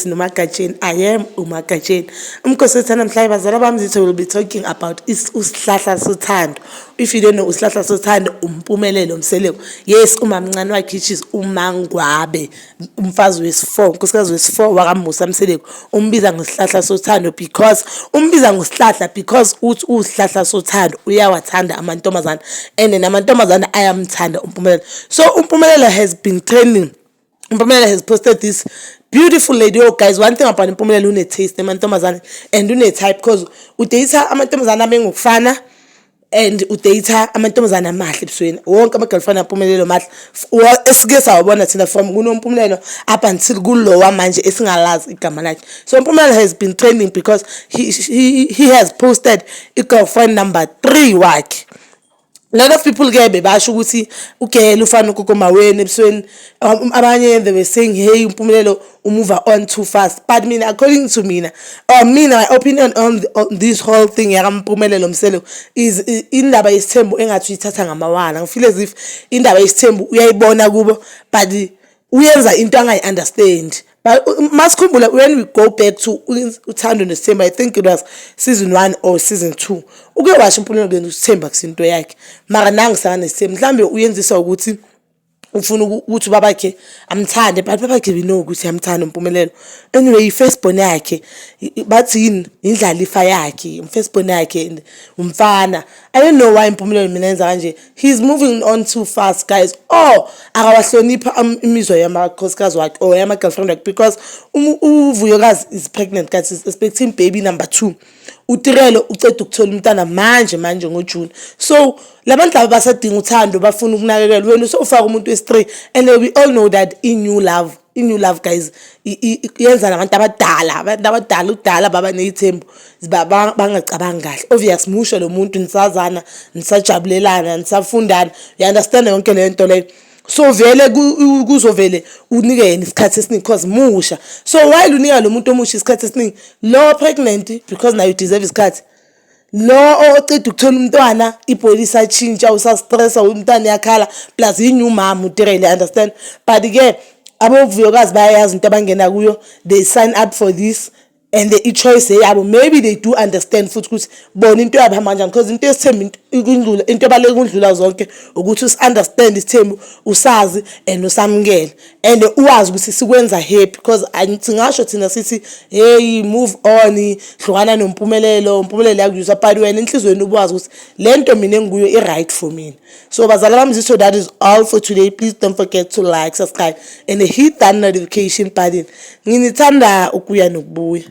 Umkhosi noMagatsheni. I am uMagatsheni. Umkhosi wethu namhlanje, bazala bami zitho, will be talking about usihlahla sothando. If you don't know usihlahla sothando, uMpumelelo Mseleku. Yes, umamncane wakhe, which is uMangwabe, umfazi wesi-4, unkosikazi wesi-4 wakaMusa Mseleku, umbiza ngesihlahla sothando because umbiza ngosihlahla because uthi usihlahla sothando, uyawathanda amantombazane and namantombazane ayamthanda uMpumelelo. So uMpumelelo has been trending. Mpumelelo has posted this beautiful lady. Oh guys, one thing about Mpumelelo, une-taste emantombazane and une-type, because udate amantombazane abengokufana and udate amantombazane amahle ebusweni. Wonke ama-girlfriend aMpumelelo mahle esike sawabona thina from kunoMpumelelo up until kulowa manje esingalazi igama lakhe. So Mpumelelo has been trending because he has posted i-girlfriend number 3 wakhe. A lot of people ke bebasho ukuthi ugele ufana ugogo Maweni ebusweni. Abanye they were saying, "Hey, uMpumelelo umove on too fast." But mina, according to mina or mina, my opinion on this whole thing yakaMpumelelo Mseleku is indaba yesithembu engathi uyithatha ngamawala. Ngifeel as if indaba yesithembu uyayibona kubo, but uyenza into angayi-understand. But masikhumbula, when we go back to Uthando Nesithembu, I think it was season 1 or season 2, uke washo uMpumelelo kwenza usithemba kusinto yakhe, mara nangu sakanesithembu. Mhlawumbe uyenziswa ukuthi ufuna ukuthi ubabakhe amthande, but babakhe, we know ukuthi uyamthanda uMpumelelo. Anyway, i-first born yakhe, bathi yini, indlalifa yakhe, first born yakhe and umfana. I don't know why Impumelelo mina yenza kanje. He's moving on too fast, guys, or akawahlonipha imizwa yamakhosikazi wakhe or yama-girlfriend wakhe, because uVuyokazi is pregnant, guys, is expecting baby number 2. UTirelo uceda ukuthola umntana manje manje ngoJune. So labantu laba basadinga uthando, bafuna ukunakekelwa. Wena usowufaka umuntu wesi-3, and we all know that i-new love, i-new love, guys, yenza nabantu abadala, abantu abadala kudala baba ney'thembu, bangacabangi kahle. Obvious, musha lo muntu, nisazana, nisajabulelana, nisafundana, you understand yonke leyo nto leyo. So vele kuzovele unike yena isikhathi esiningi because musha. So while unika lo muntu omusha isikhathi esiningi, lo pregnant, because nayo deserve isikhathi, lo oceda ukuthola umntwana, ibhodi isatshintsha, usastressa, umntwana uyakhala, plus i-new mom uTirele, understand? But-ke aboVuyokazi bayayazi into abangena kuyo. They sign up for this and i-choice eyabo. Maybe they do understand futhi ukuthi bona into yabo ihamba kanjani, because into yesithembu, ukundlula into ebaluleke ukundlula zonke ukuthi usi-understand isithembu, usazi and usamukele and uwazi ukuthi sikwenza happy, because singasho thina sithi, "Hey, move on, hlukana noMpumelelo, uMpumelelo yakuyusa," but wena enhliziyweni ubuwazi ukuthi le nto mina engikuyo i-right for mina. So bazala bami, so that is all for today. Please don't forget to like, subscribe and hit that notification button. Nginithanda ukuya nokubuya.